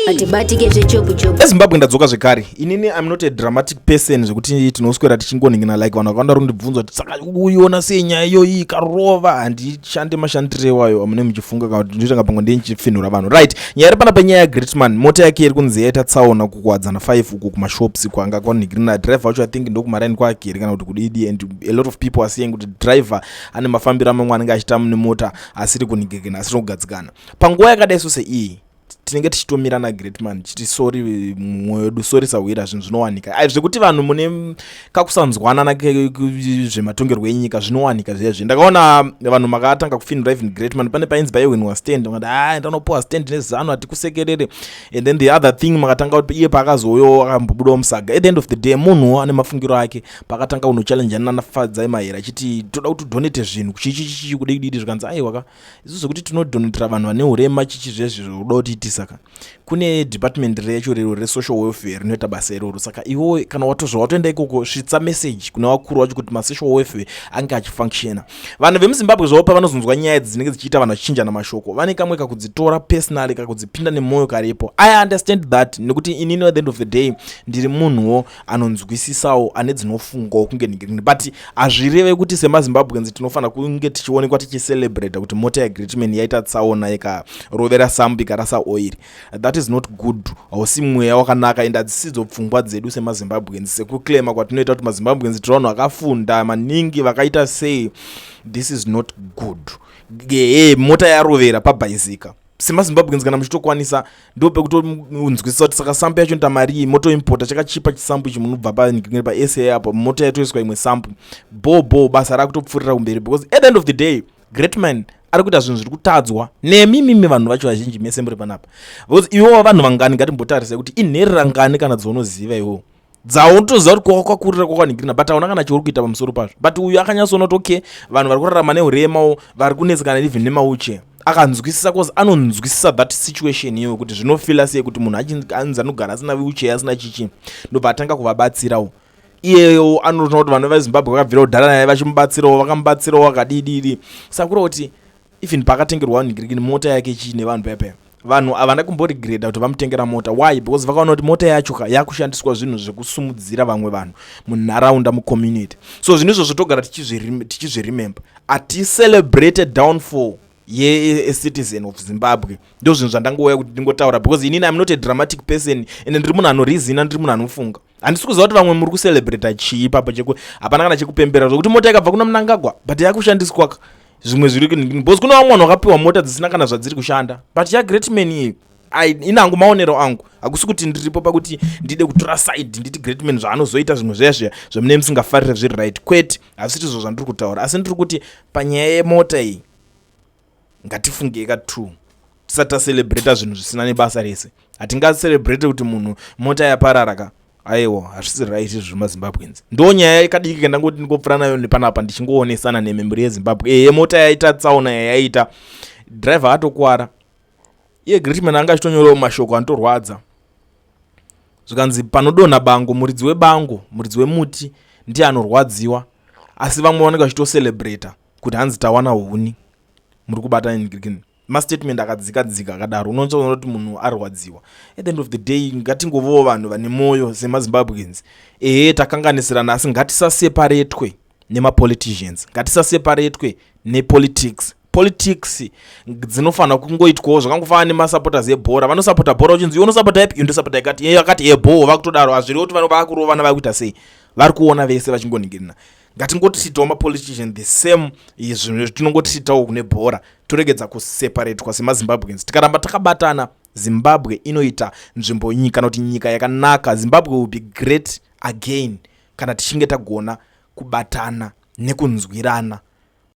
Atibatike zvechopu-chopu. EZimbabwe, ndadzoka zvekare. Inini I'm not a dramatic person zvekuti tinoswera tichingoningina, like vanhu vakawanda rondibvunza kuti saka uiona sei nyaya iyoyi ikarova. Handishande mashandire iwayo amune muchifunga kana kuti ndinoita pamwe ndinchipfinhura vanhu, right? Nyaya iri panapa, nyaya yaGreatman. Mota yake iri kunzi yaita tsaona kuKuwadzana 5 uku kumashops kwanga kwanhingirina. Driver wacho, I think ndokumaraini kwake here kana kuti kudidi, and a lot of people are saying kuti driver ane mafambiro amamwe anenge achiita nemota asiri kunhingirina, asiri kugadzikana. Panguva yakadai so seiyi, tinenge tichitomira naGreatman tichiti sorry mumwoyo wedu, sorry sahwira. Zvinhu zvinowanika. Ai, zvekuti vanhu mune kakusanzwanana zvematongerwo enyika zvinowanika zvezvi. Ndakaona vanhu makatanga kufinura even Greatman pane painzi paiwinwa stand, vakati, "A, ndanopiwa stand neZANU, hatikusekerere." And then the other thing, makatanga kuti iye paakazouyawo akambobudawo musaga. At the end of the day, munhuwo ane mafungiro ake. Pakatanga kunochallenjana naFadzai Mahera achiti toda kuti udonate zvinhu chichichichi kudii didi, zvikanzi, "Aiwa, isu zvekuti tinodonatera vanhu vane urema chichi zvezvi zvokuda kutiitisa ka, kune department recho rero resocial welfare rinoita basa iroro. Saka iwo kana watozva watoenda ikoko, svitsa message kune vakuru vacho kuti masocial welfare ange achifunctiona." Vanhu vemuZimbabwe zvavo pavanozonzwa nyaya idzi dzinenge dzichiita vanhu vachichinjana mashoko, vane kamwe kakudzitora personally, kakudzipinda nemwoyo karipo. I understand that, nekuti inini at the end of the day ndiri munhuwo anonzwisisawo, ane dzinofungawo kunge nhingirini, but hazvireve kuti semaZimbabweans tinofanira kunge tichionekwa tichicelebrata kuti mota yaGreatman yaita tsaona, ikarovera sambu, ikarasa oiri. That is not good. Hausi mweya wakanaka, ende hadzisidzo pfungwa dzedu semaZimbabweans, sekuclaima kwatinoita kuti maZimbabweans tiri vanhu vakafunda maningi, vakaita sei. This is not good. Ehe, mota yarovera pabhaizika. SemaZimbabweans, kana muchitokwanisa, ndo pekutonzwisisa kuti saka sampu yacho nda marii, motoimpota chakachipa chisampu ichi, munobva pasa apo mota yatoiswa imwe sampu, bo bo, basa rakutopfuurira kumberi, because at the end of the day Greatman ari kuita zvinhu zviri kutadzwa nemi mimi vanhu vacho vazhinji mese muri panapa. Because iwowa vanhu vangani, ngatimbotarisai kuti inherera ngani kana dzaunoziva iwowo, dzaunotoziva kuti kwakwakurira kwakwanhingirina, but hauna kana chauri kuita pamusoro pazvo. But uyu akanyatsoona kuti okay, vanhu vari kurarama neuremawo, vari kunetsekana even nemawheelchair, akanzwisisa, cause anonzwisisa that situation iyoyo kuti zvinofeela sei kuti munhu anzi anogara asina wheelchair, asina chichi. Ndobva atanga kuvabatsirawo. Iyeyo anotoona kuti vanhu veZimbabwe vakabvira kudhara naye vachimubatsirawo, vakamubatsirawo akadididi. Saka kureva kuti even pakatengerwa nhingirikini mota yake chii nevanhu paya, vanhu havana kumboregreta kuti vamutengera mota. Why? Because vakaona kuti mota yacho ka yakushandiswa zvinhu zvekusumudzira vamwe vanhu munharaunda, mucommunity. So zvinhu izvozvo togara tichizviremember. Haticelebrate downfall yecitizen of Zimbabwe. Ndo zvinhu zvandangouya kuti ndingotaura, because inini I'm not a dramatic person, ende ndiri munhu anoreasona, ndiri munhu anofunga. Handisi kuziva kuti vamwe muri kucelebrata chii ipapo cheku hapana kana chekupembera zvokuti mota ikabva kuna Mnangagwa, but yakushandiswa zvimwe zviri, because kune vamwe vanhu vakapiwa mota dzisina kana zvadziri kushanda. But yaGreatman iyi, inangu maonero angu, hakusi kuti ndiripo pakuti ndide kutora side, nditi Greatman zvaanozoita zvimwe zviya zviya zvamunee musingafarire zviri right. Kwete, hazvisiti izvo zvandiri kutaura, asi ndiri kuti panyaya yemota iyi ngatifungei ka2 tisati tacelebrata zvinhu zvisina nebasa rese. Hatingacelebrate kuti munhu mota yaparara ka. Aiwa, hazvisi right izvo zvemaZimbabweans. Ndo nyaya kadiki kandangoti ndingopfuura nayo nepanapa ndichingoonesana nemhuri yeZimbabwe. Ehe, mota yaita tsaona yayaita, driver atokwara. Iye Greatman anga achitonyorawo mashoko anotorwadza, zvikanzi panodonha bango, muridzi webango, muridzi wemuti ndiye anorwadziwa, asi vamwe vanenge vachitocelebrata kuti hanzi tawana huni. Muri kubata mastatement akadzika dzika akadaro, unotoona kuti munhu arwadziwa. At the end of the day, ngatingovowo vanhu vane mwoyo semaZimbabweans. Ehe, takanganisirana, asi ngatisaseparetwe nemapoliticians, ngatisaseparetwe nepolitics. Politics dzinofanira kungoitwawo zvakangofanana nemasupporters ebhora. Vanosapota bhora, uchinzi iwe unosapota ipi, ndosapota yakati, iye yakati yebhoo, vakutodaro. Hazvirevi kuti vakurovana, vakuita sei, vari kuona vese vachingoningirina. Ngatingotreatawo mapolitician the same zvinhu tinongotreatawo kune bhora, toregedza kuseparatwa semaZimbabweans. Tikaramba takabatana, Zimbabwe inoita nzvimbo nyika kana kuti nyika yakanaka. Zimbabwe will be great again kana tichinge tagona kubatana nekunzwirana.